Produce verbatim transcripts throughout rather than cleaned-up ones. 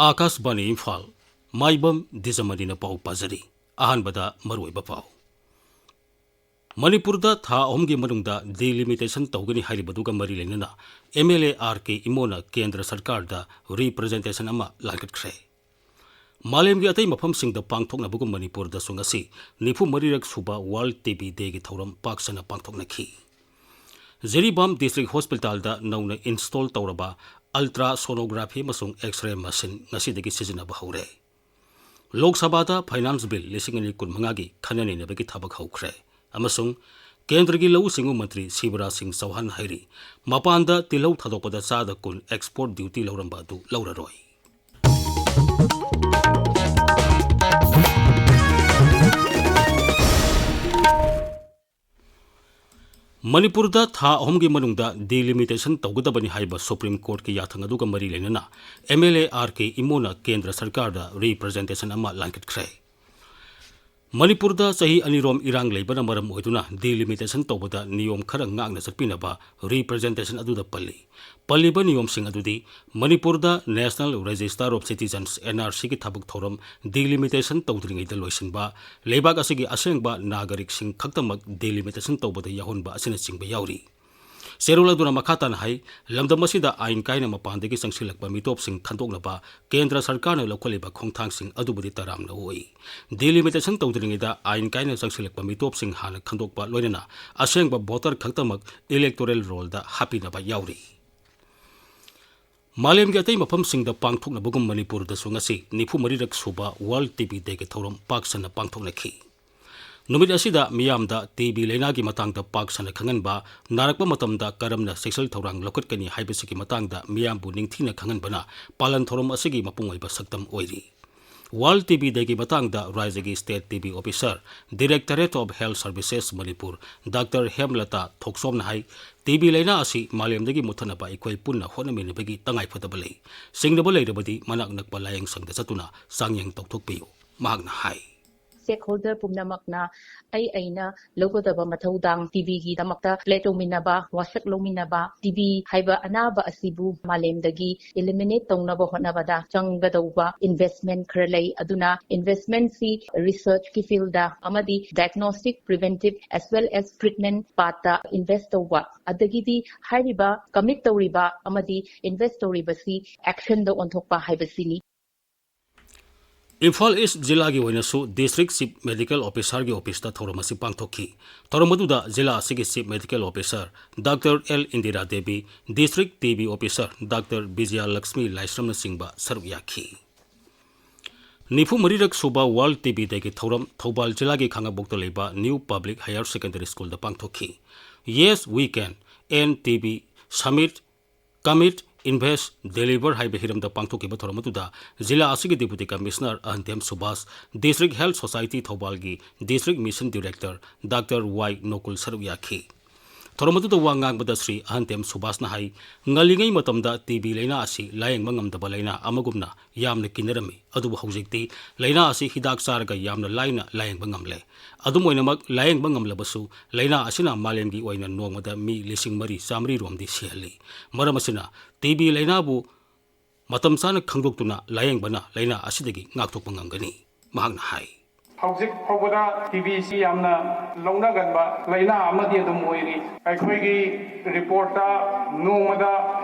ꯑꯥꯀꯥꯁꯕꯥꯅꯤ ꯏꯝꯐꯥꯜ, ꯃꯥꯏꯕꯝ ꯗꯤꯖꯃꯅꯤꯅ ꯄꯥꯎ ꯄꯥꯖꯔꯤ꯫ ꯑꯍꯥꯟꯕꯗ ꯃꯔꯨꯑꯣꯏꯕ ꯄꯥꯎ꯫ ꯃꯅꯤꯄꯨꯔꯗ ꯊꯥ ꯑꯍꯨꯝꯒꯤ ꯃꯅꯨꯡꯗ delimitation ꯇꯧꯒꯅꯤ ꯍꯥꯏꯔꯤꯕꯗꯨꯒ ꯃꯔꯤ ꯂꯩꯅꯅ MLA RK ꯏꯃꯣꯅ ꯀꯦꯟꯗ꯭ꯔ ꯁꯔꯀꯥꯔꯗ representation ꯑꯃ ꯂꯥꯟꯒꯠꯈ꯭ꯔꯦ꯫ ꯃꯥꯂꯦꯝꯒꯤ ꯑꯇꯩ ꯃꯐꯝꯁꯤꯡꯗ ꯄꯥꯡꯊꯣꯛꯅꯕꯒꯨꯝ ꯃꯅꯤꯄꯨꯔꯗꯁꯨ ꯉꯁꯤ ꯅꯤꯐꯨ ꯃꯔꯤꯔꯛ ꯁꯨꯕ World TB Dayꯒꯤ ꯊꯧꯔꯝ ꯄꯥꯛ ꯁꯟꯅ ꯄꯥꯡꯊꯣꯛꯅꯈꯤ꯫ ꯖꯤꯔꯤꯕꯥꯝ District Hospitalꯗ ꯅꯧꯅ install ꯇꯧꯔꯕ ultrasonography ꯑꯃꯁꯨꯡ X-ray machine ꯉꯁꯤꯗꯒꯤ ꯁꯤꯖꯤꯟꯅꯕ ꯍꯧꯔꯦ꯫ ꯂꯣꯛ ꯁꯚꯥꯗ Finance Bill ꯂꯤꯁꯤꯡ ꯑꯅꯤ ꯀꯨꯟꯃꯉꯥꯒꯤ ꯈꯟꯅ ꯅꯩꯅꯕꯒꯤ ꯊꯕꯛ ꯍꯧꯈ꯭ꯔꯦ ꯑꯃꯁꯨꯡ ꯀꯦꯟꯗ꯭ꯔꯒꯤ ꯂꯧꯎ ꯁꯤꯡꯎ ꯃꯟꯇ꯭ꯔꯤ ꯁꯤꯕꯔꯥꯖ ꯁꯤꯡ ꯆꯧꯍꯥꯟ ꯍꯥꯏꯔꯤ, ꯃꯄꯥꯟꯗ ꯇꯤꯜꯍꯧ ꯊꯥꯗꯣꯛꯄꯗ ꯆꯥꯗ ꯀꯨꯟ export duty ꯂꯧꯔꯝꯕ ꯑꯗꯨ ꯂꯧꯔꯔꯣꯏ꯫ ꯃꯅꯤꯄꯨꯔꯗ ꯊꯥ ꯑꯍꯨꯝꯒꯤ ꯃꯅꯨꯡꯗ delimitation ꯇꯧꯒꯗꯕꯅꯤ ꯍꯥꯏꯕ Supreme Courtꯀꯤ ꯌꯥꯊꯪ ꯑꯗꯨꯒ ꯃꯔꯤ ꯂꯩꯅꯅ MLA RK ꯏꯃꯣꯅ ꯀꯦꯟꯗ꯭ꯔ ꯁꯔꯀꯥꯔꯗ representation ꯑꯃ ꯂꯥꯟꯒꯠꯈ꯭ꯔꯦ꯫ ꯃꯅꯤꯄꯨꯔꯗ ꯆꯍꯤ ꯑꯅꯤꯔꯣꯝ ꯏꯔꯥꯡ ꯂꯩꯕꯅ ꯃꯔꯝ ꯑꯣꯏꯗꯨꯅ delimitation ꯇꯧꯕꯗ ꯅꯤꯌꯣꯝ ꯈꯔ ꯉꯥꯛꯅ ꯆꯠꯄꯤꯅꯕ representation ꯑꯗꯨꯗ ꯄꯜꯂꯤ꯫ ꯄꯜꯂꯤꯕ ꯅꯤꯌꯣꯝꯁꯤꯡ ꯑꯗꯨꯗꯤ ꯃꯅꯤꯄꯨꯔꯗ National Register of Citizens, NRCꯒꯤ ꯊꯕꯛ ꯊꯧꯔꯝ delimitation ꯇꯧꯗ꯭ꯔꯤꯉꯩꯗ ꯂꯣꯏꯁꯤꯟꯕ, ꯂꯩꯕꯥꯛ ꯑꯁꯤꯒꯤ ꯑꯁꯦꯡꯕ ꯅꯥꯒꯔꯤꯛꯁꯤꯡ ꯈꯛꯇꯃꯛ delimitation ꯇꯧꯕꯗ ꯌꯥꯎꯍꯟꯕ ꯑꯁꯤꯅꯆꯤꯡꯕ ꯌꯥꯎꯔꯤ꯫ ꯆꯦꯔꯣꯜ ꯑꯗꯨꯅ ꯃꯈꯥ ꯇꯥꯅ ꯍꯥꯏ, ꯂꯝꯗꯝ ꯑꯁꯤꯗ ꯑꯥꯏꯟ ꯀꯥꯏꯅ ꯃꯄꯥꯟꯗꯒꯤ ꯆꯪꯁꯤꯜꯂꯛꯄ ꯃꯤꯇꯣꯞꯁꯤꯡ ꯈꯟꯗꯣꯛꯅꯕ ꯀꯦꯟꯗ꯭ꯔ ꯁꯔꯀꯥꯔꯅ ꯂꯧꯈꯠꯂꯤꯕ ꯈꯣꯡꯊꯥꯡꯁꯤꯡ ꯑꯗꯨꯕꯨꯗꯤ ꯇꯔꯥꯝꯅ ꯑꯣꯏ꯫ Delimitation ꯇꯧꯗ꯭ꯔꯤꯉꯩꯗ ꯑꯥꯏꯟ ꯀꯥꯏꯅ ꯆꯪꯁꯤꯜꯂꯛꯄ ꯃꯤꯇꯣꯞꯁꯤꯡ ꯍꯥꯟꯅ ꯈꯟꯗꯣꯛꯄ, ꯂꯣꯏꯅꯅ ꯑꯁꯦꯡꯕ voter ꯈꯛꯇꯃꯛ electoral rollꯗ ꯍꯥꯞꯄꯤꯅꯕ ꯌꯥꯎꯔꯤ꯫ ꯃꯥꯂꯦꯝꯒꯤ ꯑꯇꯩ ꯃꯐꯝꯁꯤꯡꯗ ꯄꯥꯡꯊꯣꯛꯅꯕꯒꯨꯝ ꯃꯅꯤꯄꯨꯔꯗꯁꯨ ꯉꯁꯤ ꯅꯤꯐꯨ ꯃꯔꯤꯔꯛ ꯁꯨꯕ World TB Dayꯒꯤ ꯊꯧꯔꯝ ꯄꯥꯛ ꯁꯟꯅ ꯄꯥꯡꯊꯣꯛꯅꯈꯤ꯫ ꯅꯨꯃꯤꯠ ꯑꯁꯤꯗ ꯃꯤꯌꯥꯝꯗ TB ꯂꯩꯅꯥꯒꯤ ꯃꯇꯥꯡꯗ ꯄꯥꯛ ꯁꯟꯅ ꯈꯪꯍꯟꯕ, ꯅꯥꯔꯛꯄ ꯃꯇꯝꯗ ꯀꯔꯝꯅ ꯆꯦꯛꯁꯤꯜ ꯊꯧꯔꯥꯡ ꯂꯧꯈꯠꯀꯅꯤ ꯍꯥꯏꯕꯁꯤꯒꯤ ꯃꯇꯥꯡꯗ ꯃꯤꯌꯥꯝꯕꯨ ꯅꯤꯡꯊꯤꯅ ꯈꯪꯍꯟꯕꯅ ꯄꯥꯂꯟ ꯊꯧꯔꯝ ꯑꯁꯤꯒꯤ ꯃꯄꯨꯡ ꯑꯣꯏꯕ ꯁꯛꯇꯝ ꯑꯣꯏꯔꯤ꯫ World TB Dayꯒꯤ ꯃꯇꯥꯡꯗ ꯔꯥꯖ꯭ꯌꯒꯤ State TB Officer, Directorate of Health Services Manipur, doctor Hemlata ꯊꯣꯛꯆꯣꯝꯅ ꯍꯥꯏ, TB ꯂꯩꯅꯥ ꯑꯁꯤ ꯃꯥꯂꯦꯝꯗꯒꯤ ꯃꯨꯠꯊꯠꯅꯕ ꯑꯩꯈꯣꯏ ꯄꯨꯟꯅ ꯍꯣꯠꯅꯃꯤꯟꯅꯕꯒꯤ ꯇꯉꯥꯏꯐꯗꯕ ꯂꯩ꯫ ꯆꯤꯡꯅꯕ ꯂꯩꯔꯕꯗꯤ ꯃꯅꯥꯛ ꯅꯛꯄ ꯂꯥꯌꯦꯡ ꯁꯪꯗ ꯆꯠꯇꯨꯅ ꯆꯥꯡꯌꯦꯡ ꯇꯧꯊꯣꯛꯄꯤꯌꯨ, ꯃꯍꯥꯛꯅ ꯍꯥꯏ꯫ Stakeholder ꯄꯨꯝꯅꯃꯛꯅ ꯑꯩ ꯑꯩꯅ ꯂꯧꯒꯗꯕ ꯃꯊꯧꯗꯥꯡ, ꯇꯤꯕꯤꯒꯤꯗꯃꯛꯇ ꯄ꯭ꯂꯦ ꯇꯧꯃꯤꯟꯅꯕ, ꯋꯥꯁꯛ ꯂꯧꯃꯤꯟꯅꯕ, ꯇꯤꯕꯤ ꯍꯥꯏꯕ ꯑꯅꯥꯕ ꯑꯁꯤꯕꯨ ꯃꯥꯂꯦꯝꯗꯒꯤ eliminate ꯇꯧꯅꯕ ꯍꯣꯠꯅꯕꯗ ꯆꯪꯒꯗꯧꯕ investment ꯈꯔ ꯂꯩ꯫ ꯑꯗꯨꯅ investmentꯁꯤ researchꯀꯤ fieldꯗ ꯑꯃꯗꯤ diagnostic, preventive as well as treatment partꯇ invest ꯇꯧꯕ, ꯑꯗꯒꯤꯗꯤ ꯍꯥꯏꯔꯤꯕ commit ꯇꯧꯔꯤꯕ ꯑꯃꯗꯤ invest ꯇꯧꯔꯤꯕꯁꯤ actionꯗ ꯑꯣꯟꯊꯣꯛꯄ ꯍꯥꯏꯕꯁꯤꯅꯤ꯫ ꯏꯝꯐꯥꯜ ꯏꯁ ꯖꯤꯂꯥꯒꯤ ꯑꯣꯏꯅꯁꯨ District Chief Medical Officerꯒꯤ officeꯇ ꯊꯧꯔꯝ ꯑꯁꯤ ꯄꯥꯡꯊꯣꯛꯈꯤ꯫ ꯊꯧꯔꯝ ꯑꯗꯨꯗ ꯖꯤꯂꯥ ꯑꯁꯤꯒꯤ Chief Medical Officer Doctor L Indira Devi, District T B Officer Doctor Bijaya Laxmi ꯂꯥꯏꯁ꯭ꯔꯝꯅꯆꯤꯡꯕ ꯁꯔꯨꯛ ꯌꯥꯈꯤ꯫ ꯅꯤꯐꯨ ꯃꯔꯤꯔꯛ ꯁꯨꯕ World ꯇꯤ ꯕꯤ Dayꯒꯤ ꯊꯧꯔꯝ ꯊꯧꯕꯥꯜ ꯖꯤꯂꯥꯒꯤ ꯈꯥꯉꯕꯣꯛꯇ ꯂꯩꯕ New Public Higher Secondary Schoolꯗ ꯄꯥꯡꯊꯣꯛꯈꯤ꯫ Yes, We Can End T B Summit, Commit, Invest, Deliver ꯍꯥꯏꯕ ꯍꯤꯔꯝꯗ ꯄꯥꯡꯊꯣꯛꯈꯤꯕ ꯊꯧꯔꯝ ꯑꯗꯨꯗ ꯖꯤꯂꯥ ꯑꯁꯤꯒꯤ Deputy Commissioner ꯑꯍꯟꯊꯦꯝ Subhas, District Health Society ꯊꯧꯕꯥꯜꯒꯤ District Mission Director Doctor ꯋꯥꯏ ꯅꯣꯀꯨꯜ ꯁꯔꯨꯛ ꯌꯥꯈꯤ꯫ ꯊꯧꯔꯝ ꯑꯗꯨꯗ ꯋꯥ ꯉꯥꯡꯕꯗ ꯁ꯭ꯔꯤ ꯑꯍꯟꯊꯦꯝ ꯁꯨꯕꯥꯁꯅ ꯍꯥꯏ, ꯉꯜꯂꯤꯉꯩ ꯃꯇꯝꯗ ꯇꯤ ꯕꯤ ꯂꯥꯏꯅꯥ ꯑꯁꯤ ꯂꯥꯌꯦꯡꯕ ꯉꯝꯗꯕ ꯂꯥꯏꯅꯥ ꯑꯃꯒꯨꯝꯅ ꯌꯥꯝꯅ ꯀꯤꯅꯔꯝꯃꯤ, ꯑꯗꯨꯕꯨ ꯍꯧꯖꯤꯛꯇꯤ ꯂꯥꯏꯅꯥ ꯑꯁꯤ ꯍꯤꯗꯥꯛ ꯆꯥꯔꯒ ꯌꯥꯝꯅ ꯂꯥꯏꯅ ꯂꯥꯌꯦꯡꯕ ꯉꯝꯂꯦ꯫ ꯑꯗꯨꯝ ꯑꯣꯏꯅꯃꯛ, ꯂꯥꯌꯦꯡꯕ ꯉꯝꯂꯕꯁꯨ ꯂꯥꯏꯅꯥ ꯑꯁꯤꯅ ꯃꯥꯂꯦꯝꯒꯤ ꯑꯣꯏꯅ ꯅꯣꯡꯃꯗ ꯃꯤ ꯂꯤꯁꯤꯡ ꯃꯔꯤ ꯆꯥꯃꯔꯤ ꯔꯣꯝꯗꯤ ꯁꯤꯍꯜꯂꯤ꯫ ꯃꯔꯝ ꯑꯁꯤꯅ ꯇꯤ ꯕꯤ ꯂꯥꯏꯅꯥꯕꯨ ꯃꯇꯝ ꯆꯥꯅ ꯈꯪꯗꯣꯛꯇꯨꯅ ꯂꯥꯌꯦꯡꯕꯅ ꯂꯥꯏꯅꯥ ꯑꯁꯤꯗꯒꯤ ꯉꯥꯛꯊꯣꯛꯄ ꯉꯝꯒꯅꯤ, ꯃꯍꯥꯛꯅ ꯍꯥꯏ꯫ ꯍꯧꯖꯤꯛ ꯐꯥꯎꯕꯗ ꯇꯤ ꯕꯤꯁꯤ ꯌꯥꯝꯅ ꯂꯧꯅꯒꯟꯕ ꯂꯥꯏꯅꯥ ꯑꯃꯗꯤ ꯑꯗꯨꯝ ꯑꯣꯏꯔꯤ꯫ ꯑꯩꯈꯣꯏꯒꯤ ꯔꯤꯄꯣꯔꯠꯇ ꯅꯣꯡꯃꯗ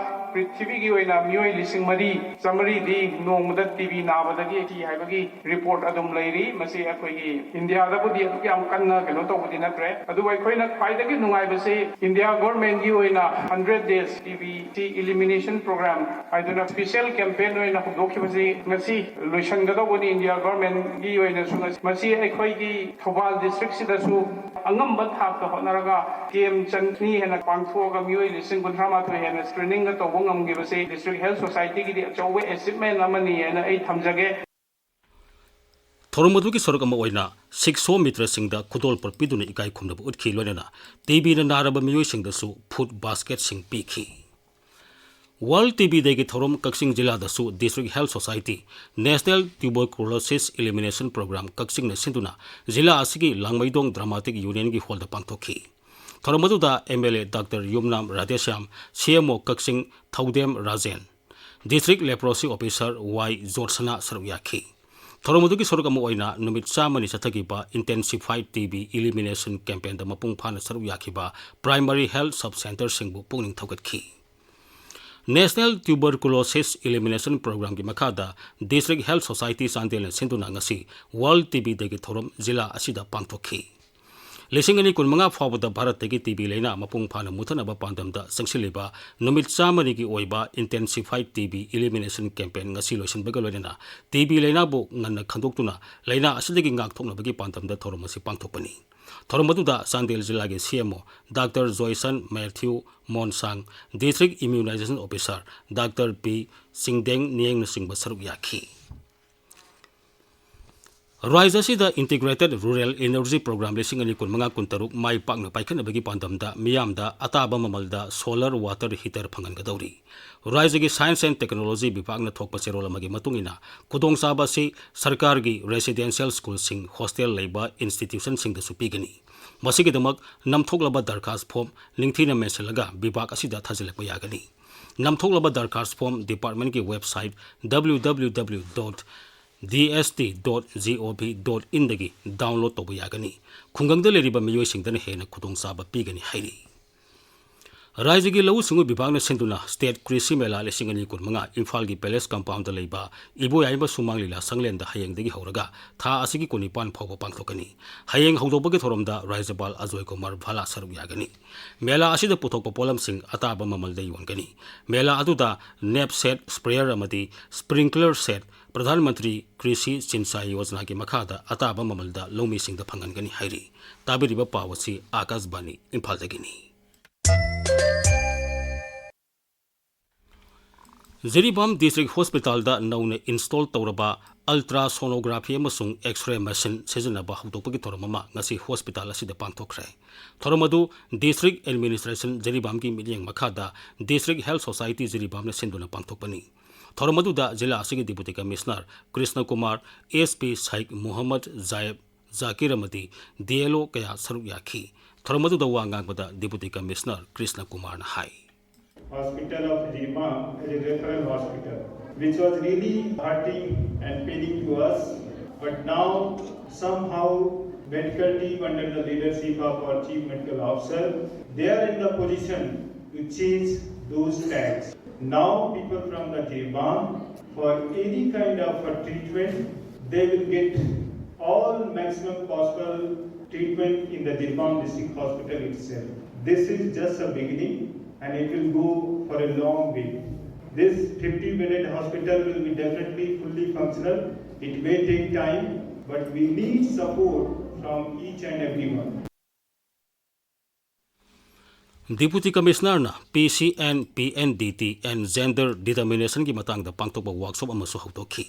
ꯄ꯭ꯔꯤꯊꯤꯕꯤꯒꯤ ꯑꯣꯏꯅ ꯃꯤꯑꯣꯏ ꯂꯤꯁꯤꯡ ꯃꯔꯤ ꯆꯥꯃꯔꯤꯗꯤ ꯅꯣꯡꯃꯗ ꯇꯤ ꯕꯤ ꯅꯥꯕꯗꯒꯤ ꯁꯤ ꯍꯥꯏꯕꯒꯤ ꯔꯤꯄꯣꯔꯠ ꯑꯗꯨꯝ ꯂꯩꯔꯤ꯫ ꯃꯁꯤ ꯑꯩꯈꯣꯏꯒꯤ ꯏꯟꯗꯤꯌꯥꯗꯕꯨꯗꯤ ꯑꯗꯨꯛ ꯌꯥꯝ ꯀꯟꯅ ꯀꯩꯅꯣ ꯇꯧꯕꯗꯤ ꯅꯠꯇ꯭ꯔꯦ, ꯑꯗꯨꯕꯨ ꯑꯩꯈꯣꯏꯅ ꯈ꯭ꯋꯥꯏꯗꯒꯤ ꯅꯨꯡꯉꯥꯏꯕꯁꯤ ꯏꯟꯗꯤꯌꯥ ꯒꯣꯔꯃꯦꯟꯒꯤ ꯑꯣꯏꯅ hundred days T B C elimination program ꯍꯥꯏꯗꯨꯅ special campaign ꯑꯣꯏꯅ ꯍꯧꯗꯣꯛꯈꯤꯕꯁꯤ ꯉꯁꯤ ꯂꯣꯏꯁꯤꯟꯒꯗꯧꯕꯅꯤ꯫ ꯏꯟꯗꯤꯌꯥ ꯒꯣꯔꯃꯦꯟꯒꯤ ꯑꯣꯏꯅꯁꯨ ꯉꯁꯤ, ꯃꯁꯤ ꯑꯩꯈꯣꯏꯒꯤ ꯊꯧꯕꯥꯜ districtꯁꯤꯗꯁꯨ ꯑꯉꯝꯕ ꯊꯥꯛꯇ ꯍꯣꯠꯅꯔꯒ camp ꯆꯅꯤ ꯍꯦꯟꯅ ꯄꯥꯡꯊꯣꯛꯑꯒ ꯃꯤꯑꯣꯏ ꯂꯤꯁꯤꯡ ꯀꯨꯟꯊ꯭ꯔꯥ ꯃꯥꯊꯣꯏ ꯍꯦꯟꯅ screeningꯒ ꯇꯧꯕ ꯉꯝꯈꯤꯕꯁꯤ District Health Societyꯒꯤꯗꯤ ꯑꯆꯧꯕ achievement ꯑꯃꯅꯤ ꯍꯥꯏꯅ ꯑꯩ ꯊꯝꯖꯒꯦ꯫ ꯊꯧꯔꯝ ꯑꯗꯨꯒꯤ ꯁꯔꯨꯛ ꯑꯃ ꯑꯣꯏꯅ ꯁꯤꯛꯁꯣ ꯃꯤꯇ꯭ꯔꯁꯤꯡꯗ ꯈꯨꯗꯣꯜꯄꯣꯠ ꯄꯤꯗꯨꯅ ꯏꯀꯥꯏ ꯈꯨꯝꯅꯕ ꯎꯠꯈꯤ, ꯂꯣꯏꯅꯅ ꯇꯤ ꯕꯤꯅ ꯅꯥꯔꯕ ꯃꯤꯑꯣꯏꯁꯤꯡꯗꯁꯨ food basketꯁꯤꯡ ꯄꯤꯈꯤ꯫ World T B Day ꯒꯤ ꯊꯧꯔꯝ ꯀꯛꯆꯤꯡ ꯖꯤꯂꯥꯗꯁꯨ District Health Society National Tuberculosis Elimination Program ꯀꯛꯆꯤꯡꯅ ꯁꯤꯟꯗꯨꯅ ꯖꯤꯂꯥ ꯑꯁꯤꯒꯤ ꯂꯥꯡꯃꯩꯗꯣꯡ Dramatic Union ꯒꯤ ꯍꯣꯜꯗ ꯄꯥꯡꯊꯣꯛꯈꯤ꯫ ꯊꯧꯔꯝ ꯑꯗꯨꯗ M L A Doctor Yumnam Radheshyam, C M O Kakching ꯊꯧꯗꯦꯝ Rajen, District Leprosy Officer Y ꯖꯣꯠꯁꯅꯥ ꯁꯔꯨꯛ ꯌꯥꯈꯤ꯫ ꯊꯧꯔꯝ ꯑꯗꯨꯒꯤ ꯁꯔꯨꯛ ꯑꯃ ꯑꯣꯏꯅ ꯅꯨꯃꯤꯠ ꯆꯥꯝꯃꯅꯤ ꯆꯠꯊꯈꯤꯕ Intensified T B Elimination Campaign ꯗ ꯃꯄꯨꯡ ꯐꯥꯅ ꯁꯔꯨꯛ ꯌꯥꯈꯤꯕ Primary Health Sub Center ꯁꯤꯡꯕꯨ ꯄꯨꯛꯅꯤꯡ ꯊꯧꯒꯠꯈꯤ꯫ National Tuberculosis Elimination Program ꯒꯤ ꯃꯈꯥꯗ District Health Society ꯆꯥꯟꯗꯦꯜꯅ ꯁꯤꯟꯗꯨꯅ ꯉꯁꯤ World T B Day ꯒꯤ ꯊꯧꯔꯝ ꯖꯤꯂꯥ ꯑꯁꯤꯗ ꯄꯥꯡꯊꯣꯛꯈꯤ꯫ ꯂꯤꯁꯤꯡ ꯑꯅꯤ ꯀꯨꯟꯃꯉꯥ ꯐꯥꯎꯕꯗ ꯚꯥꯔꯠꯇꯒꯤ T B ꯂꯥꯏꯅꯥ ꯃꯄꯨꯡ ꯐꯥꯅ ꯃꯨꯊꯠꯅꯕ ꯄꯥꯟꯗꯝꯗ ꯆꯪꯁꯤꯜꯂꯤꯕ ꯅꯨꯃꯤꯠ ꯆꯥꯝꯃꯅꯤꯒꯤ ꯑꯣꯏꯕ Intensified T B Elimination Campaign ꯉꯁꯤ ꯂꯣꯏꯁꯤꯟꯕꯒ ꯂꯣꯏꯅꯅ T B ꯂꯥꯏꯅꯥꯕꯨ ꯉꯟꯅ ꯈꯪꯗꯣꯛꯇꯨꯅ ꯂꯥꯏꯅꯥ ꯑꯁꯤꯗꯒꯤ ꯉꯥꯛꯊꯣꯛꯅꯕꯒꯤ ꯄꯥꯟꯗꯝꯗ ꯊꯧꯔꯝ ꯑꯁꯤ ꯄꯥꯡꯊꯣꯛꯄꯅꯤ꯫ ꯊꯧꯔꯝ ꯑꯗꯨꯗ ꯆꯥꯟꯗꯦꯜ ꯖꯤꯂꯥꯒꯤ C M O Doctor Joyson Mathew Monsang, District Immunization Officer Doctor P Chingdeng ꯅꯤꯌꯦꯡꯅꯆꯤꯡꯕ ꯁꯔꯨꯛ ꯌꯥꯈꯤ꯫ ꯔꯥꯖ꯭ꯌ ꯑꯁꯤꯗ Integrated Rural Energy Program ꯂꯤꯁꯤꯡ ꯑꯅꯤ ꯀꯨꯟꯃꯉꯥ ꯀꯨꯟꯇꯔꯨꯛ ꯃꯥꯏ ꯄꯥꯛꯅ ꯄꯥꯏꯈꯠꯅꯕꯒꯤ ꯄꯥꯟꯗꯝꯗ ꯃꯤꯌꯥꯝꯗ ꯑꯇꯥꯕ ꯃꯃꯜꯗ solar water heater ꯐꯪꯍꯟꯒꯗꯧꯔꯤ꯫ ꯔꯥꯖ꯭ꯌꯒꯤ Science and Technology ꯕꯤꯚꯥꯒꯅ ꯊꯣꯛꯄ ꯆꯦꯔꯣꯜ ꯑꯃꯒꯤ ꯃꯇꯨꯡ ꯏꯟꯅ, ꯈꯨꯗꯣꯡꯆꯥꯕ ꯑꯁꯤ ꯁꯔꯀꯥꯔꯒꯤ residential school ꯁꯤꯡ, hostel ꯂꯩꯕ institution ꯁꯤꯡꯗꯁꯨ ꯄꯤꯒꯅꯤ꯫ ꯃꯁꯤꯒꯤꯗꯃꯛ ꯅꯝꯊꯣꯛꯂꯕ ꯗꯔꯈꯥꯁ form ꯅꯤꯡꯊꯤꯅ ꯃꯦꯟꯁꯤꯜꯂꯒ ꯕꯤꯚꯥꯒ ꯑꯁꯤꯗ ꯊꯥꯖꯤꯜꯂꯛꯄ ꯌꯥꯒꯅꯤ꯫ ꯅꯝꯊꯣꯛꯂꯕ ꯗꯔꯈꯥꯁ form department ꯀꯤ website W W W dot D S T dot gov dot in ꯗꯒꯤ download ꯇꯧꯕ ꯌꯥꯒꯅꯤ꯫ ꯈꯨꯡꯒꯪꯗ ꯂꯩꯔꯤꯕ ꯃꯤꯑꯣꯏꯁꯤꯡꯗꯅ ꯍꯦꯟꯅ ꯈꯨꯗꯣꯡꯆꯥꯕ ꯄꯤꯒꯅꯤ ꯍꯥꯏꯔꯤ꯫ ꯔꯥꯖ꯭ꯌꯒꯤ ꯂꯧꯎ ꯁꯤꯡꯎ ꯕꯤꯚꯥꯒꯅ ꯁꯤꯟꯗꯨꯅ State ꯀ꯭ꯔꯤꯁꯤ ꯃꯦꯂꯥ ꯂꯤꯁꯤꯡ ꯑꯅꯤ ꯀꯨꯟꯃꯉꯥ ꯏꯝꯐꯥꯜꯒꯤ Palace Compound ꯗ ꯂꯩꯕ ꯏꯕꯣꯌꯥꯏꯃ ꯁꯨꯃꯥꯡ ꯂꯤꯂꯥ ꯁꯪꯂꯦꯟꯗ ꯍꯌꯦꯡꯗꯒꯤ ꯍꯧꯔꯒ ꯊꯥ ꯑꯁꯤꯒꯤ ꯀꯨꯟꯅꯤꯄꯥꯟ ꯐꯥꯎꯕ ꯄꯥꯡꯊꯣꯛꯀꯅꯤ꯫ ꯍꯌꯦꯡ ꯍꯧꯗꯣꯛꯄꯒꯤ ꯊꯧꯔꯝꯗ ꯔꯥꯖ꯭ꯌꯄꯥꯜ ꯑꯖꯣꯏ ꯀꯨꯃꯥꯔ ꯚꯥꯂꯥ ꯁꯔꯨꯛ ꯌꯥꯒꯅꯤ꯫ ꯃꯦꯂꯥ ꯑꯁꯤꯗ ꯄꯨꯊꯣꯛꯄ ꯄꯣꯠꯂꯝꯁꯤꯡ ꯑꯇꯥꯕ ꯃꯃꯜꯗ ꯌꯣꯟꯒꯅꯤ꯫ ꯃꯦꯂꯥ ꯑꯗꯨꯗ nap set, sprayer ꯑꯃꯗꯤ sprinkler set ꯄ꯭ꯔꯙꯥꯟ ꯃꯟꯇ꯭ꯔꯤ ꯀ꯭ꯔꯤꯁꯤ ꯁꯤꯟꯆꯥꯏ ꯌꯣꯖꯅꯥꯒꯤ ꯃꯈꯥꯗ ꯑꯇꯥꯕ ꯃꯃꯜꯗ ꯂꯧꯃꯤꯁꯤꯡꯗ ꯐꯪꯍꯟꯒꯅꯤ ꯍꯥꯏꯔꯤ꯫ ꯇꯥꯕꯤꯔꯤꯕ ꯄꯥꯎ ꯑꯁꯤ ꯑꯥꯀꯥꯁꯕꯥꯅꯤ ꯏꯝꯐꯥꯜꯗꯒꯤꯅꯤ꯫ ꯖꯤꯔꯤꯕꯥꯝ ꯗꯤꯁꯇ꯭ꯔꯤꯛ ꯍꯣꯁꯄꯤꯇꯥꯜꯗ ꯅꯧꯅ ꯏꯟꯁꯇꯣꯜ ꯇꯧꯔꯕ ꯑꯜꯇ꯭ꯔꯥꯁꯣꯅꯣꯒ꯭ꯔꯥꯐꯤ ꯑꯃꯁꯨꯡ ꯑꯦꯛꯁ-ꯔꯦ ꯃꯦꯁꯤꯟ ꯁꯤꯖꯤꯟꯅꯕ ꯍꯧꯗꯣꯛꯄꯒꯤ ꯊꯧꯔꯝ ꯑꯃ ꯉꯁꯤ ꯍꯣꯁꯄꯤꯇꯥꯜ ꯑꯁꯤꯗ ꯄꯥꯡꯊꯣꯛꯈ꯭ꯔꯦ꯫ ꯊꯧꯔꯝ ꯑꯗꯨ ꯗꯤꯁꯇ꯭ꯔꯤꯛ ꯑꯦꯗꯃꯤꯅꯤꯁꯇ꯭ꯔꯦꯁꯟ ꯖꯤꯔꯤꯕꯥꯝꯒꯤ ꯃꯤꯠꯌꯦꯡ ꯃꯈꯥꯗ ꯗꯤꯁꯇ꯭ꯔꯤꯛ ꯍꯦꯜꯊ ꯁꯣꯁꯥꯏꯇꯤ ꯖꯤꯔꯤꯕꯥꯝꯅ ꯁꯤꯟꯗꯨꯅ ꯄꯥꯡꯊꯣꯛꯄꯅꯤ꯫ ꯊꯧꯔꯝ ꯑꯗꯨꯗ ꯖꯤꯂꯥ ꯑꯁꯤꯒꯤ deputy commissioner Krishna Kumar, S P Shaikh Muhammad Zayeb Zakir ꯑꯃꯗꯤ ꯗꯤ ꯑꯦꯜ ꯑꯣ ꯀꯌꯥ ꯁꯔꯨꯛ ꯌꯥꯈꯤ꯫ ꯊꯧꯔꯝ ꯑꯗꯨꯗ ꯋꯥ ꯉꯥꯡꯕꯗ ꯗꯤꯄꯨꯇꯤ ꯀꯃꯤꯁꯅꯔ ꯀ꯭ꯔꯤꯁꯅ ꯀꯨꯃꯥꯔꯅ ꯍꯥꯏ꯫ Hospital of Jiribam as a referral hospital, which was really hurting and paining to us. But now, somehow, medical team under the leadership of our Chief Medical Officer, they are in the position to change those tags. Now, people from the Jiribam, for any kind of a treatment, they will get all maximum possible treatment in the Jiribam District Hospital itself. This is just a beginning and it will go for a long way. This fifty bedded hospital will be definitely fully functional. It may take time, but we need support from each and everyone. Deputy Commissionerꯅ P C N, P N D T and Gender Determinationꯒꯤ ꯃꯇꯥꯡꯗ ꯄꯥꯡꯊꯣꯛꯄ workshop ꯑꯃꯁꯨ ꯍꯧꯗꯣꯛꯈꯤ꯫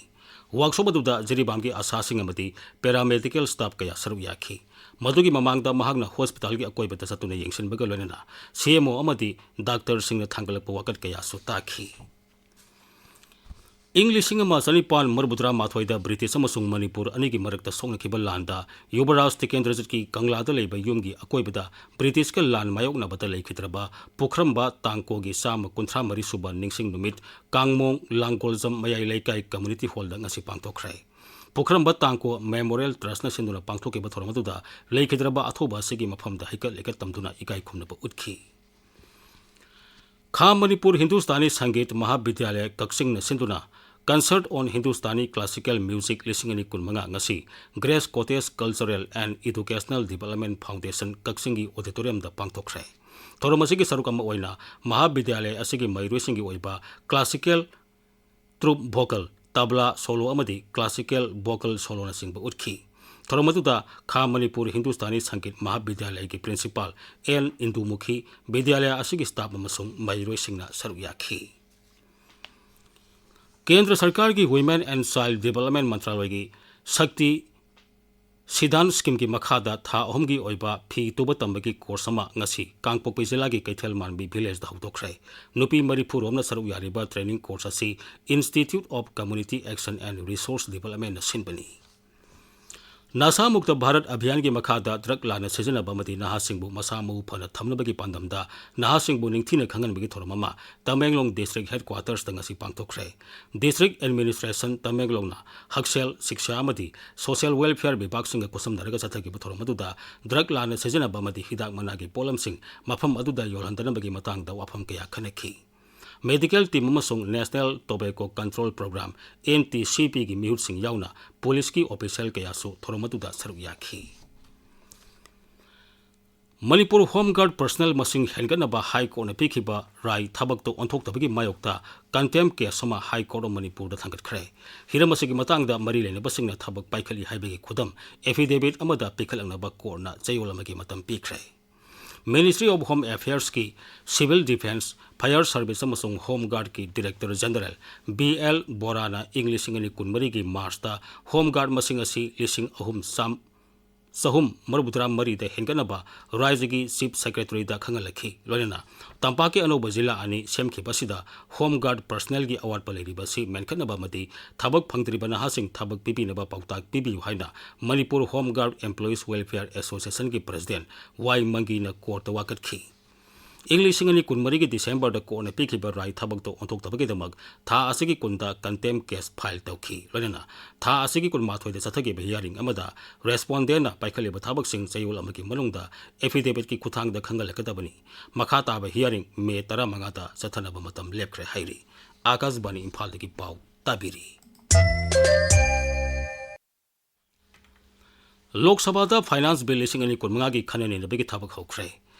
Workshop ꯑꯗꯨꯗ ꯖꯤꯔꯤꯕꯥꯝꯒꯤ ꯑꯁꯥꯁꯤꯡ ꯑꯃꯗꯤ paramedical staff ꯀꯌꯥ ꯁꯔꯨꯛ ꯌꯥꯈꯤ꯫ ꯃꯗꯨꯒꯤ ꯃꯃꯥꯡꯗ ꯃꯍꯥꯛꯅ ꯍꯣꯁꯄꯤꯇꯥꯜꯒꯤ ꯑꯀꯣꯏꯕꯗ ꯆꯠꯇꯨꯅ ꯌꯦꯡꯁꯤꯟꯕꯒ ꯂꯣꯏꯅꯅ ꯁꯤ ꯑꯦꯝ ꯑꯣ ꯑꯃꯗꯤ ꯗꯥꯛꯇꯔꯁꯤꯡꯅ ꯊꯥꯡꯒꯠꯂꯛꯄ ꯋꯥꯀꯠ ꯀꯌꯥꯁꯨ ꯇꯥꯈꯤ꯫ ꯏꯪ ꯂꯤꯁꯤꯡ ꯑꯃ ꯆꯅꯤꯄꯥꯟ ꯃꯔꯤꯐꯨꯇꯔꯥ ꯃꯥꯊꯣꯏꯗ ꯕ꯭ꯔꯤꯇꯤꯁ ꯑꯃꯁꯨꯡ ꯃꯅꯤꯄꯨꯔ ꯑꯅꯤꯒꯤ ꯃꯔꯛꯇ ꯁꯣꯛꯅꯈꯤꯕ ꯂꯥꯟꯗ ꯌꯨꯕꯔꯥꯖ ꯇꯤꯀꯦꯟꯗ꯭ꯔꯖꯤꯠꯀꯤ ꯀꯪꯂꯥꯗ ꯂꯩꯕ ꯌꯨꯝꯒꯤ ꯑꯀꯣꯏꯕꯗ ꯕ꯭ꯔꯤꯇꯤꯁꯀ ꯂꯥꯟ ꯃꯥꯌꯣꯛꯅꯕꯗ ꯂꯩꯈꯤꯗ꯭ꯔꯕ ꯄꯨꯈ꯭ꯔꯝꯕ ꯇꯥꯡꯀꯣꯒꯤ ꯆꯥꯝꯃ ꯀꯨꯟꯊ꯭ꯔꯥ ꯃꯔꯤ ꯁꯨꯕ ꯅꯤꯡꯁꯤꯡ ꯅꯨꯃꯤꯠ ꯀꯥꯡꯃꯣꯡ ꯂꯥꯡꯒꯣꯜꯖꯝ ꯃꯌꯥꯏ ꯂꯩꯀꯥꯏ ꯀꯝꯃ꯭ꯌꯨꯅꯤꯇꯤ ꯍꯣꯜꯗ ꯉꯁꯤ ꯄꯥꯡꯊꯣꯛꯈ꯭ꯔꯦ꯫ ꯄꯨꯈ꯭ꯔꯝꯕ ꯇꯥꯡꯀꯣ ꯃꯦꯃꯣꯔꯤꯌꯦꯜ ꯇ꯭ꯔꯁꯅ ꯁꯤꯟꯗꯨꯅ ꯄꯥꯡꯊꯣꯛꯈꯤꯕ ꯊꯧꯔꯝ ꯑꯗꯨꯗ ꯂꯩꯈꯤꯗ꯭ꯔꯕ ꯑꯊꯧꯕ ꯑꯁꯤꯒꯤ ꯃꯐꯝꯗ ꯍꯩꯀꯠ ꯂꯩꯀꯠ ꯇꯝꯗꯨꯅ ꯏꯀꯥꯏ ꯈꯨꯝꯅꯕ ꯎꯠꯈꯤ꯫ ꯈꯥ ꯃꯅꯤꯄꯨꯔ ꯍꯤꯟꯗꯨꯁꯇꯥꯅꯤ ꯁꯪꯒꯤꯠ ꯃꯍꯥꯕꯤꯗ꯭ꯌꯥꯂꯌ ꯀꯛꯆꯤꯡꯅ ꯁꯤꯟꯗꯨꯅ Concert on Hindustani Classical Music ꯂꯤꯁꯤꯡ ꯑꯅꯤ ꯀꯨꯟꯃꯉꯥ ꯉꯁꯤ Grace Cottage Cultural and Educational Development Foundation ꯀꯛꯆꯤꯡꯒꯤ ꯑꯣꯗꯤꯇꯣꯔꯤꯌꯝꯗ ꯄꯥꯡꯊꯣꯛꯈ꯭ꯔꯦ꯫ ꯊꯧꯔꯝ ꯑꯁꯤꯒꯤ ꯁꯔꯨꯛ ꯑꯃ ꯑꯣꯏꯅ ꯃꯍꯥꯕꯤꯗ꯭ꯌꯥꯂꯌ ꯑꯁꯤꯒꯤ ꯃꯍꯩꯔꯣꯏꯁꯤꯡꯒꯤ ꯑꯣꯏꯕ ꯀ꯭ꯂꯥꯁꯤꯀꯦꯜ ꯇ꯭ꯔꯨꯞ ꯚꯣꯀꯜ, ꯇꯕ꯭ꯂꯥ ꯁꯣꯂꯣ ꯑꯃꯗꯤ ꯀ꯭ꯂꯥꯁꯤꯀꯦꯜ ꯚꯣꯀꯜ ꯁꯣꯂꯣꯅꯆꯤꯡꯕ ꯎꯠꯈꯤ꯫ ꯊꯧꯔꯝ ꯑꯗꯨꯗ ꯈꯥ ꯃꯅꯤꯄꯨꯔ ꯍꯤꯟꯗꯨꯁꯇꯥꯅꯤ ꯁꯪꯒꯤꯠ ꯃꯍꯥꯕꯤꯗ꯭ꯌꯥꯂꯌꯒꯤ ꯄ꯭ꯔꯤꯟꯁꯤꯄꯥꯜ ꯑꯦꯟ ꯏꯟꯗꯨꯃꯨꯈꯤ, ꯕꯤꯗ꯭ꯌꯥꯂꯌ ꯑꯁꯤꯒꯤ ꯁ꯭ꯇꯥꯐ ꯑꯃꯁꯨꯡ ꯃꯍꯩꯔꯣꯏꯁꯤꯡꯅ ꯁꯔꯨꯛ ꯌꯥꯈꯤ꯫ ꯀꯦꯟꯗ꯭ꯔ ꯁꯔꯀꯥꯔꯒꯤ Women and Child Development ꯃꯟꯇ꯭ꯔꯥꯂꯣꯏꯒꯤ ꯁꯛꯇꯤ ꯁꯤꯗꯥꯟ ꯁ꯭ꯀꯤꯝꯒꯤ ꯃꯈꯥꯗ ꯊꯥ ꯑꯍꯨꯝꯒꯤ ꯑꯣꯏꯕ ꯐꯤ ꯇꯨꯕ ꯇꯝꯕꯒꯤ ꯀꯣꯔꯁ ꯑꯃ ꯉꯁꯤ ꯀꯥꯡꯄꯣꯛꯄꯤ ꯖꯤꯂꯥꯒꯤ ꯀꯩꯊꯦꯜ ꯃꯥꯟꯕꯤ ꯚꯤꯂꯦꯖꯇ ꯍꯧꯗꯣꯛꯈ꯭ꯔꯦ꯫ ꯅꯨꯄꯤ ꯃꯔꯤꯐꯨ ꯔꯣꯝꯅ ꯁꯔꯨꯛ ꯌꯥꯔꯤꯕ training course ꯑꯁꯤ Institute of Community Action and Resource Developmentꯅ ꯁꯤꯟꯕꯅꯤ꯫ ꯅꯁꯥ ꯃꯨꯛꯇ ꯚꯥꯔꯠ ꯑꯚꯤꯌꯥꯟꯒꯤ ꯃꯈꯥꯗ drug ꯂꯥꯟꯅ ꯁꯤꯖꯤꯟꯅꯕ ꯑꯃꯗꯤ ꯅꯍꯥꯁꯤꯡꯕꯨ ꯃꯁꯥ ꯃꯎ ꯐꯅ ꯊꯝꯅꯕꯒꯤ ꯄꯥꯟꯗꯝꯗ ꯅꯍꯥꯁꯤꯡꯕꯨ ꯅꯤꯡꯊꯤꯅ ꯈꯪꯍꯟꯕꯒꯤ ꯊꯧꯔꯝ ꯑꯃ ꯇꯃꯦꯡꯂꯣꯡ district headquartersꯇ ꯉꯁꯤ ꯄꯥꯡꯊꯣꯛꯈ꯭ꯔꯦ꯫ District Administration ꯇꯃꯦꯡꯂꯣꯡꯅ ꯍꯛꯁꯦꯜ, ꯁꯤꯛꯁꯥ ꯑꯃꯗꯤ social welfare ꯕꯤꯚꯥꯒꯁꯤꯡꯒ ꯈꯨꯠꯁꯝꯅꯔꯒ ꯆꯠꯊꯈꯤꯕ ꯊꯧꯔꯝ ꯑꯗꯨꯗ drug ꯂꯥꯟꯅ ꯁꯤꯖꯤꯟꯅꯕ ꯑꯃꯗꯤ ꯍꯤꯗꯥꯛ ꯃꯅꯥꯒꯤ ꯄꯣꯠꯂꯝꯁꯤꯡ ꯃꯐꯝ ꯑꯗꯨꯗ ꯌꯣꯜꯍꯟꯗꯅꯕꯒꯤ ꯃꯇꯥꯡꯗ ꯋꯥꯐꯝ ꯀꯌꯥ ꯈꯟꯅꯈꯤ꯫ Medical team ꯑꯃꯁꯨꯡ National Tobacco Control Program, NTCPꯒꯤ ꯃꯤꯍꯨꯠꯁꯤꯡ ꯌꯥꯎꯅ ꯄꯨꯂꯤꯁꯀꯤ official ꯀꯌꯥꯁꯨ ꯊꯧꯔꯝ ꯑꯗꯨꯗ ꯁꯔꯨꯛ ꯌꯥꯈꯤ꯫ ꯃꯅꯤꯄꯨꯔ Home Guard personnel ꯃꯁꯤꯡ ꯍꯦꯟꯒꯠꯅꯕ High Courtꯅ ꯄꯤꯈꯤꯕ ꯔꯥꯏ ꯊꯕꯛꯇ ꯑꯣꯟꯊꯣꯛꯇꯕꯒꯤ ꯃꯥꯌꯣꯛꯇ contempt case ꯑꯃ High Court of ꯃꯅꯤꯄꯨꯔꯗ ꯊꯥꯡꯒꯠꯈ꯭ꯔꯦ꯫ ꯍꯤꯔꯝ ꯑꯁꯤꯒꯤ ꯃꯇꯥꯡꯗ ꯃꯔꯤ ꯂꯩꯅꯕꯁꯤꯡꯅ ꯊꯕꯛ ꯄꯥꯏꯈꯠꯂꯤ ꯍꯥꯏꯕꯒꯤ ꯈꯨꯗꯝ affidavit ꯑꯃꯗ ꯄꯤꯈꯠꯂꯛꯅꯕ courtꯅ ꯆꯌꯣꯜ ꯑꯃꯒꯤ ꯃꯇꯝ ꯄꯤꯈ꯭ꯔꯦ꯫ Ministry of Home Affairsꯀꯤ Civil Defence, Fire Service ꯑꯃꯁꯨꯡ Home Guardꯀꯤ Director General B L ꯕꯣꯔꯥꯅ ꯏꯪ ꯂꯤꯁꯤꯡ ꯑꯅꯤ ꯀꯨꯟꯃꯔꯤꯒꯤ Marchꯇ Home Guard ꯃꯁꯤꯡ ꯑꯁꯤ ꯂꯤꯁꯤꯡ ꯑꯍꯨꯝ ꯆꯥꯝ, ꯆꯍꯨꯝ ꯃꯔꯤꯐꯨꯇꯔꯥ ꯃꯔꯤꯗ ꯍꯦꯟꯒꯠꯅꯕ ꯔꯥꯖ꯭ꯌꯒꯤ Chief Secretaryꯗ ꯈꯪꯍꯜꯂꯛꯈꯤ꯫ ꯂꯣꯏꯅꯅ ꯇꯝꯄꯥꯛꯀꯤ ꯑꯅꯧꯕ ꯖꯤꯂꯥ ꯑꯅꯤ ꯁꯦꯝꯈꯤꯕ ꯑꯁꯤꯗ Home Guard personnelꯒꯤ ꯑꯋꯥꯠꯄ ꯂꯩꯔꯤꯕ ꯑꯁꯤ ꯃꯦꯟꯈꯠꯅꯕ ꯑꯃꯗꯤ ꯊꯕꯛ ꯐꯪꯗ꯭ꯔꯤꯕ ꯅꯍꯥꯁꯤꯡ ꯊꯕꯛ ꯄꯤꯕꯤꯅꯕ ꯄꯥꯎꯇꯥꯛ ꯄꯤꯕꯤꯌꯨ ꯍꯥꯏꯅ Manipur Home Guard Employees Welfare Associationꯒꯤ President ꯋꯥꯏ ꯃꯪꯒꯤꯅ courtꯇ ꯋꯥꯀꯠꯈꯤ꯫ ꯏꯪ ꯂꯤꯁꯤꯡ ꯑꯅꯤ ꯀꯨꯟꯃꯔꯤꯒꯤ Decemberꯗ courtꯅ ꯄꯤꯈꯤꯕ ꯔꯥꯏ ꯊꯕꯛꯇ ꯑꯣꯟꯊꯣꯛꯇꯕꯒꯤꯗꯃꯛ ꯊꯥ ꯑꯁꯤꯒꯤ ꯀꯨꯟꯗ contempt case file ꯇꯧꯈꯤ꯫ ꯂꯣꯏꯅꯅ ꯊꯥ ꯑꯁꯤꯒꯤ ꯀꯨꯟꯃꯥꯊꯣꯏꯗ ꯆꯠꯊꯈꯤꯕ hearing ꯑꯃꯗ respondentꯅ ꯄꯥꯏꯈꯠꯂꯤꯕ ꯊꯕꯛꯁꯤꯡ ꯆꯌꯣꯜ ꯑꯃꯒꯤ ꯃꯅꯨꯡꯗ affidavitꯀꯤ ꯈꯨꯠꯊꯥꯡꯗ ꯈꯪꯍꯜꯂꯛꯀꯗꯕꯅꯤ꯫ ꯃꯈꯥ ꯇꯥꯕ hearing May ꯇꯔꯥꯃꯉꯥꯗ ꯆꯠꯊꯅꯕ ꯃꯇꯝ ꯂꯦꯞꯈ꯭ꯔꯦ ꯍꯥꯏꯔꯤ꯫ ꯑꯥꯀꯥꯁꯕꯥꯅꯤ ꯏꯝꯐꯥꯜꯗꯒꯤ ꯄꯥꯎ ꯇꯥꯕꯤꯔꯤ꯫ ꯂꯣꯛ ꯁꯚꯥꯗ Finance Bill ꯂꯤꯁꯤꯡ ꯑꯅꯤ ꯀꯨꯟꯃꯉꯥꯒꯤ ꯈꯟꯅ ꯅꯩꯅꯕꯒꯤ ꯊꯕꯛ ꯍꯧꯈ꯭ꯔꯦ꯫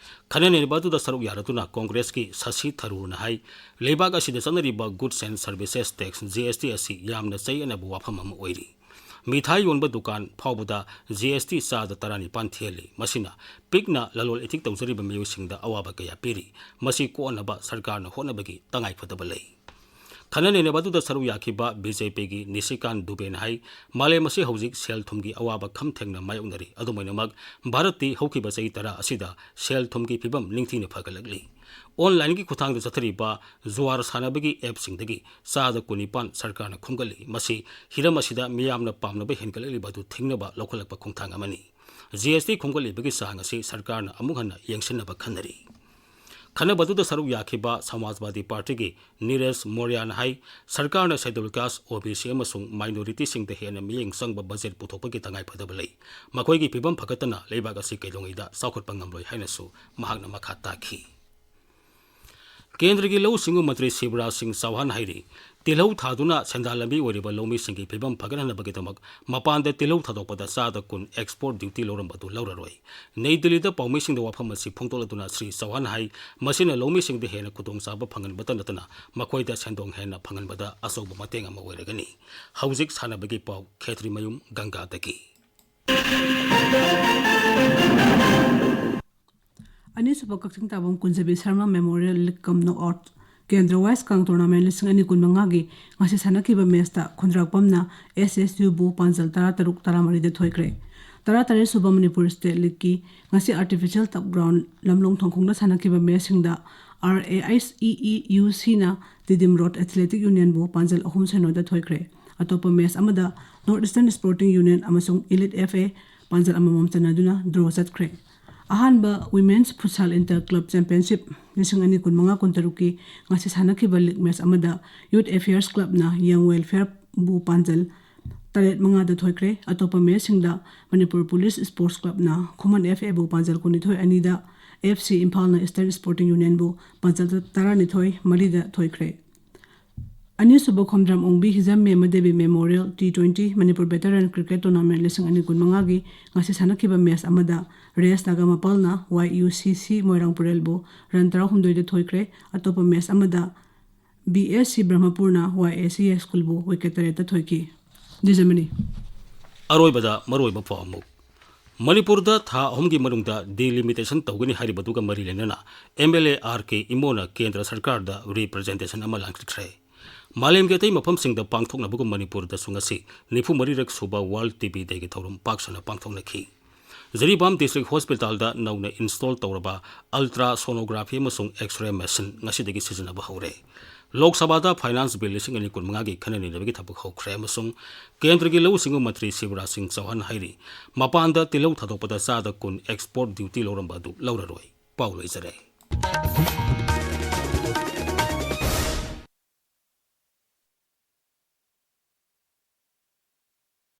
ꯈꯟꯅ ꯅꯩꯅꯕ ꯑꯗꯨꯗ ꯁꯔꯨꯛ ꯌꯥꯔꯗꯨꯅ ꯀꯣꯡꯒ꯭ꯔꯦꯁꯀꯤ ꯁꯁꯤ ꯊꯔꯨꯔꯅ ꯍꯥꯏ, ꯂꯩꯕꯥꯛ ꯑꯁꯤꯗ ꯆꯠꯅꯔꯤꯕ Goods and Services Tax, G S T ꯑꯁꯤ ꯌꯥꯝꯅ ꯆꯌꯦꯠꯅꯕ ꯋꯥꯐꯝ ꯑꯃ ꯑꯣꯏꯔꯤ꯫ ꯃꯤꯊꯥꯏ ꯌꯣꯟꯕ ꯗꯨꯀꯥꯟ ꯐꯥꯎꯕꯗ G S T ꯆꯥꯗ ꯇꯔꯥꯅꯤꯄꯥꯟ ꯊꯤꯍꯜꯂꯤ꯫ ꯃꯁꯤꯅ ꯄꯤꯛꯅ ꯂꯂꯣꯜ ꯏꯇꯤꯛ ꯇꯧꯖꯔꯤꯕ ꯃꯤꯑꯣꯏꯁꯤꯡꯗ ꯑꯋꯥꯕ ꯀꯌꯥ ꯄꯤꯔꯤ꯫ ꯃꯁꯤ ꯀꯣꯛꯍꯟꯅꯕ ꯁꯔꯀꯥꯔꯅ ꯍꯣꯠꯅꯕꯒꯤ ꯇꯉꯥꯏꯐꯗꯕ ꯂꯩ꯫ ꯈꯟꯅ ꯅꯩꯅꯕ ꯑꯗꯨꯗ ꯁꯔꯨꯛ ꯌꯥꯈꯤꯕ ꯕꯤ ꯖꯦ ꯄꯤꯒꯤ ꯅꯤꯁꯤꯀꯥꯟ ꯗꯨꯕꯦꯅ ꯍꯥꯏ, ꯃꯥꯂꯦꯝ ꯑꯁꯤ ꯍꯧꯖꯤꯛ ꯁꯦꯜ ꯊꯨꯝꯒꯤ ꯑꯋꯥꯕ ꯈꯝ ꯊꯦꯡꯅ ꯃꯥꯌꯣꯛꯅꯔꯤ꯫ ꯑꯗꯨꯃꯥꯏꯅꯃꯛ ꯚꯥꯔꯠꯇꯤ ꯍꯧꯈꯤꯕ ꯆꯍꯤ ꯇꯔꯥ ꯑꯁꯤꯗ ꯁꯦꯜ ꯊꯨꯝꯒꯤ ꯐꯤꯕꯝ ꯅꯤꯡꯊꯤꯅ ꯐꯒꯠꯂꯛꯂꯤ꯫ ꯑꯣꯟꯂꯥꯏꯟꯒꯤ ꯈꯨꯠꯊꯥꯡꯗ ꯆꯠꯊꯔꯤꯕ ꯖꯨꯋꯥꯔ ꯁꯥꯟꯅꯕꯒꯤ ꯑꯦꯞꯁꯤꯡꯗꯒꯤ ꯆꯥꯗ ꯀꯨꯟꯅꯤꯄꯥꯟ ꯁꯔꯀꯥꯔꯅ ꯈꯣꯝꯒꯠꯂꯤ꯫ ꯃꯁꯤ ꯍꯤꯔꯝ ꯑꯁꯤꯗ ꯃꯤꯌꯥꯝꯅ ꯄꯥꯝꯅꯕ ꯍꯦꯟꯒꯠꯂꯛꯂꯤꯕ ꯑꯗꯨ ꯊꯤꯡꯅꯕ ꯂꯧꯈꯠꯂꯛꯄ ꯈꯣꯡꯊꯥꯡ ꯑꯃꯅꯤ꯫ ꯖꯤ ꯑꯦꯁ ꯇꯤ ꯈꯣꯝꯒꯠꯂꯤꯕꯒꯤ ꯆꯥꯡ ꯑꯁꯤ ꯁꯔꯀꯥꯔꯅ ꯑꯃꯨꯛ ꯍꯟꯅ ꯌꯦꯡꯁꯤꯟꯅꯕ ꯈꯟꯅꯔꯤ꯫ ꯈꯟꯅꯕꯗꯨꯗ ꯁꯔꯨꯛ ꯌꯥꯈꯤꯕ ꯁꯃꯥꯖꯋꯥꯗꯤ ꯄꯥꯔꯇꯤꯒꯤ ꯅꯤꯔꯦꯁ ꯃꯣꯔꯤꯌꯥꯅ ꯍꯥꯏ, ꯁꯔꯀꯥꯔꯅ ꯁꯦꯗꯨꯜ ꯀꯥꯁ, ꯑꯣ ꯕꯤ ꯁꯤ ꯑꯃꯁꯨꯡ ꯃꯥꯏꯅꯣꯔꯤꯇꯤꯁꯤꯡꯗ ꯍꯦꯟꯅ ꯃꯤꯠꯌꯦꯡ ꯆꯪꯕ ꯕꯖꯦꯠ ꯄꯨꯊꯣꯛꯄꯒꯤ ꯇꯉꯥꯏꯐꯗꯕ ꯂꯩ꯫ ꯃꯈꯣꯏꯒꯤ ꯐꯤꯕꯝ ꯐꯒꯠꯇꯅ ꯂꯩꯕꯥꯛ ꯑꯁꯤ ꯀꯩꯗꯧꯉꯩꯗ ꯆꯥꯎꯈꯠꯄ ꯉꯝꯂꯣꯏ ꯍꯥꯏꯅꯁꯨ ꯃꯍꯥꯛꯅ ꯃꯈꯥ ꯇꯥꯈꯤ꯫ ꯀꯦꯟꯗ꯭ꯔꯒꯤ ꯂꯧꯎ ꯁꯤꯡꯎ ꯃꯟꯇ꯭ꯔꯤ ꯁꯤꯕꯔꯥꯖ ꯁꯤꯡ ꯆꯧꯍꯥꯟ ꯍꯥꯏꯔꯤ, ꯇꯤꯜꯍꯧ ꯊꯥꯗꯨꯅ ꯁꯦꯟꯗꯥꯟ ꯂꯝꯕꯤ ꯑꯣꯏꯔꯤꯕ ꯂꯧꯃꯤꯁꯤꯡꯒꯤ ꯐꯤꯕꯝ ꯐꯒꯠꯍꯟꯅꯕꯒꯤꯗꯃꯛ ꯃꯄꯥꯟꯗ ꯇꯤꯜꯍꯧ ꯊꯥꯗꯣꯛꯄꯗ ꯆꯥꯗ ꯀꯨꯟ ꯑꯦꯛꯁꯄꯣꯔꯠ ꯗ꯭ꯌꯨꯇꯤ ꯂꯧꯔꯝꯕꯗꯨ ꯂꯧꯔꯔꯣꯏ꯫ ꯅꯩ ꯗꯤꯜꯂꯤꯗ ꯄꯥꯎꯃꯤꯁꯤꯡꯗ ꯋꯥꯐꯝ ꯑꯁꯤ ꯐꯣꯡꯗꯣꯛꯂꯗꯨꯅ ꯁ꯭ꯔꯤ ꯆꯧꯍꯥꯟ ꯍꯥꯏ, ꯃꯁꯤꯅ ꯂꯧꯃꯤꯁꯤꯡꯗ ꯍꯦꯟꯅ ꯈꯨꯗꯣꯡꯆꯥꯕ ꯐꯪꯍꯟꯕꯇ ꯅꯠꯇꯅ ꯃꯈꯣꯏꯗ ꯁꯦꯟꯗꯣꯡ ꯍꯦꯟꯅ ꯐꯪꯍꯟꯕꯗ ꯑꯆꯧꯕ ꯃꯇꯦꯡ ꯑꯃ ꯑꯣꯏꯔꯒꯅꯤ꯫ ꯍꯧꯖꯤꯛ ꯁꯥꯟꯅꯕꯒꯤ ꯄꯥꯎ, ꯈꯦꯇ꯭ꯔꯤꯃꯌꯨꯝ ꯒꯪꯒꯥꯗꯒꯤ꯫ ꯑꯅꯤꯁꯨꯕ ꯀꯛꯆꯤꯡ ꯇꯥꯐꯝ ꯀꯨꯟꯖꯕꯤ ꯁꯔꯃ ꯃꯦꯃꯣꯔꯤꯌꯦꯜ ꯂꯤꯛ ꯀꯝ ꯅꯣꯛ ꯑꯥꯎꯠ ꯀꯦꯟꯗ꯭ꯔ ꯋꯥꯏꯁ ꯀꯥꯡ ꯇꯣꯔꯅꯥꯃꯦꯟ ꯂꯤꯁꯤꯡ ꯑꯅꯤ ꯀꯨꯟꯃꯉꯥꯒꯤ ꯉꯁꯤ ꯁꯥꯟꯅꯈꯤꯕ ꯃꯦꯆꯇ ꯈꯨꯟꯗ꯭ꯔꯥꯛꯄꯝꯅ ꯑꯦꯁ ꯑꯦꯁ ꯌꯨꯕꯨ ꯄꯥꯟꯖꯜ ꯇꯔꯥ ꯇꯔꯨꯛ, ꯇꯔꯥ ꯃꯔꯤꯗ ꯊꯣꯏꯈ꯭ꯔꯦ꯫ ꯇꯔꯥ ꯇꯔꯦꯠ ꯁꯨꯕ ꯃꯅꯤꯄꯨꯔ ꯁ꯭ꯇꯦꯠ ꯂꯤꯛꯀꯤ ꯉꯁꯤ ꯑꯥꯔꯇꯤꯐꯤꯁꯤꯌꯦꯜ ꯇꯞ ꯒ꯭ꯔꯥꯎꯟ ꯂꯝꯂꯣꯡ ꯊꯣꯡꯈꯣꯡꯗ ꯁꯥꯟꯅꯈꯤꯕ ꯃꯦꯆꯁꯤꯡꯗ ꯑꯥꯔ ꯑꯦ ꯑꯥꯏꯁ ꯏ ꯏ ꯌꯨ ꯁꯤꯅ ꯇꯤꯗꯤꯝ ꯔꯣꯗ ꯑꯦꯊꯂꯦꯇꯤꯛ ꯌꯨꯅꯤꯌꯟꯕꯨ ꯄꯥꯟꯖꯜ ꯑꯍꯨꯝ ꯁꯤꯅꯣꯗ ꯊꯣꯏꯈ꯭ꯔꯦ꯫ ꯑꯇꯣꯞꯄ ꯃꯦꯆ ꯑꯃꯗ ꯅꯣꯔꯠ ꯏꯁꯇꯔꯟ ꯁ꯭ꯄꯣꯔꯇꯤꯡ ꯌꯨꯅꯤꯌꯟ ꯑꯃꯁꯨꯡ ꯏꯂꯤꯠ ꯑꯦꯐ ꯑꯦ ꯄꯥꯟꯖꯜ ꯑꯃꯃꯝ ꯆꯟꯅꯗꯨꯅ ꯗ꯭ꯔꯣ ꯆꯠꯈ꯭ꯔꯦ꯫ ꯑꯍꯥꯟꯕ ꯋꯤꯃꯦꯟꯁ ꯐꯨꯠꯁꯥꯜ ꯏꯟꯇꯔ ꯀ꯭ꯂꯕ ꯆꯦꯝꯄꯤꯌꯟꯁꯤꯞ ꯂꯤꯁꯤꯡ ꯑꯅꯤ ꯀꯨꯟꯃꯉꯥ ꯀꯨꯟꯇꯔꯨꯛꯀꯤ ꯉꯁꯤ ꯁꯥꯟꯅꯈꯤꯕ ꯂꯤꯒ ꯃꯦꯆ ꯑꯃꯗ ꯌꯨꯠ ꯑꯦꯐꯤꯌꯔꯁ ꯀ꯭ꯂꯕꯅ ꯌꯪ ꯋꯦꯜꯐꯤꯌꯔꯕꯨ ꯄꯥꯟꯖꯜ ꯇꯔꯦꯠ ꯃꯉꯥꯗ ꯊꯣꯏꯈ꯭ꯔꯦ꯫ ꯑꯇꯣꯞꯄ ꯃꯦꯆꯁꯤꯡꯗ ꯃꯅꯤꯄꯨꯔ ꯄꯨꯂꯤꯁ ꯁ꯭ꯄꯣꯔꯠꯁ ꯀ꯭ꯂꯕꯅ ꯈꯨꯃꯟ ꯑꯦꯐ ꯑꯦꯕꯨ ꯄꯥꯟꯖꯜ ꯀꯨꯟꯅꯤꯊꯣꯏ ꯑꯅꯤꯗ, ꯑꯦꯐ ꯁꯤ ꯏꯝꯐꯥꯜꯅ ꯏꯁꯇꯔꯟ ꯁ꯭ꯄꯣꯔꯇꯤꯡ ꯌꯨꯅꯤꯌꯟꯕꯨ ꯄꯥꯟꯖꯜ ꯇꯔꯥꯅꯤꯊꯣꯏ ꯃꯔꯤꯗ ꯊꯣꯏꯈ꯭ꯔꯦ꯫ ꯑꯅꯤꯁꯨꯕ Khomdram Ongbi Hijam Mema Devi memorial T twenty Manipur veteran cricket tournament ꯂꯤꯁꯤꯡ ꯑꯅꯤ ꯀꯨꯟꯃꯉꯥꯒꯤ ꯉꯁꯤ ꯁꯥꯟꯅꯈꯤꯕ ꯃꯦꯆ ꯑꯃꯗ ꯔꯦꯁ ꯅꯥꯒꯥꯃꯄꯥꯜꯅ ꯋꯥꯏ ꯌꯨ ꯁꯤ ꯁꯤ ꯃꯣꯏꯔꯥꯡ ꯄꯨꯔꯦꯜꯕꯨ ꯔꯟ ꯇꯔꯥꯍꯨꯝꯗꯣꯏꯗ ꯊꯣꯏꯈ꯭ꯔꯦ꯫ ꯑꯇꯣꯞꯄ ꯃꯦꯆ ꯑꯃꯗ ꯕꯤ ꯑꯦꯁ ꯁꯤ ꯕ꯭ꯔꯍꯃꯄꯨꯔꯅ ꯋꯥꯏ ꯑꯦ ꯁꯤ ꯑꯦ ꯁ꯭ꯀꯨꯜꯕꯨ ꯋꯤꯀꯦꯠ ꯇꯔꯦꯠꯇ ꯊꯣꯏꯈꯤ꯫ ꯖꯤꯖꯃꯅꯤ꯫ ꯑꯔꯣꯏꯕꯗ ꯃꯔꯨꯑꯣꯏꯕ ꯄꯥꯎ ꯑꯃꯨꯛ꯫ ꯃꯅꯤꯄꯨꯔꯗ ꯊꯥ ꯑꯍꯨꯝꯒꯤ ꯃꯅꯨꯡꯗ ꯗꯤꯂꯤꯃꯤꯇꯦꯁꯟ ꯇꯧꯒꯅꯤ ꯍꯥꯏꯔꯤꯕꯗꯨꯒ ꯃꯔꯤ ꯂꯩꯅꯅ ꯑꯦꯝ ꯑꯦꯜ ꯑꯦ ꯑꯥꯔ ꯀꯦ ꯏꯃꯣꯅ ꯀꯦꯟꯗ꯭ꯔ ꯁꯔꯀꯥꯔꯗ ꯔꯤꯄ꯭ꯔꯖꯦꯟꯇꯦꯁꯟ ꯑꯃ ꯂꯥꯡꯈꯠꯈ꯭ꯔꯦ꯫ ꯃꯥꯂꯦꯝꯒꯤ ꯑꯇꯩ ꯃꯐꯝꯁꯤꯡꯗ ꯄꯥꯡꯊꯣꯛꯅꯕꯒꯨꯝ ꯃꯅꯤꯄꯨꯔꯗꯁꯨ ꯉꯁꯤ ꯅꯤꯐꯨ ꯃꯔꯤꯔꯛ ꯁꯨꯕ World ꯇꯤ ꯕꯤ Dayꯒꯤ ꯊꯧꯔꯝ ꯄꯥꯛ ꯁꯟꯅ ꯄꯥꯡꯊꯣꯛꯅꯈꯤ꯫ ꯖꯤꯔꯤꯕꯥꯝ District Hospitalꯗ ꯅꯧꯅ install ꯇꯧꯔꯕ ultrasonography ꯑꯃꯁꯨꯡ X-ray machine ꯉꯁꯤꯗꯒꯤ ꯁꯤꯖꯤꯟꯅꯕ ꯍꯧꯔꯦ꯫ ꯂꯣꯛ ꯁꯚꯥꯗ Finance Bill ꯂꯤꯁꯤꯡ ꯑꯅꯤ ꯀꯨꯟꯃꯉꯥꯒꯤ ꯈꯟꯅ ꯅꯩꯅꯕꯒꯤ ꯊꯕꯛ ꯍꯧꯈ꯭ꯔꯦ ꯑꯃꯁꯨꯡ ꯀꯦꯟꯗ꯭ꯔꯒꯤ ꯂꯧꯎ ꯁꯤꯡꯎ ꯃꯟꯇ꯭ꯔꯤ ꯁꯤꯕꯔꯥꯖ ꯁꯤꯡ ꯆꯧꯍꯥꯟ ꯍꯥꯏꯔꯤ, ꯃꯄꯥꯟꯗ ꯇꯤꯜꯍꯧ ꯊꯥꯗꯣꯛꯄꯗ ꯆꯥꯗ ꯀꯨꯟ export duty ꯂꯧꯔꯝꯕ ꯑꯗꯨ ꯂꯧꯔꯔꯣꯏ꯫ ꯄꯥꯎ ꯂꯣꯏꯖꯔꯦ꯫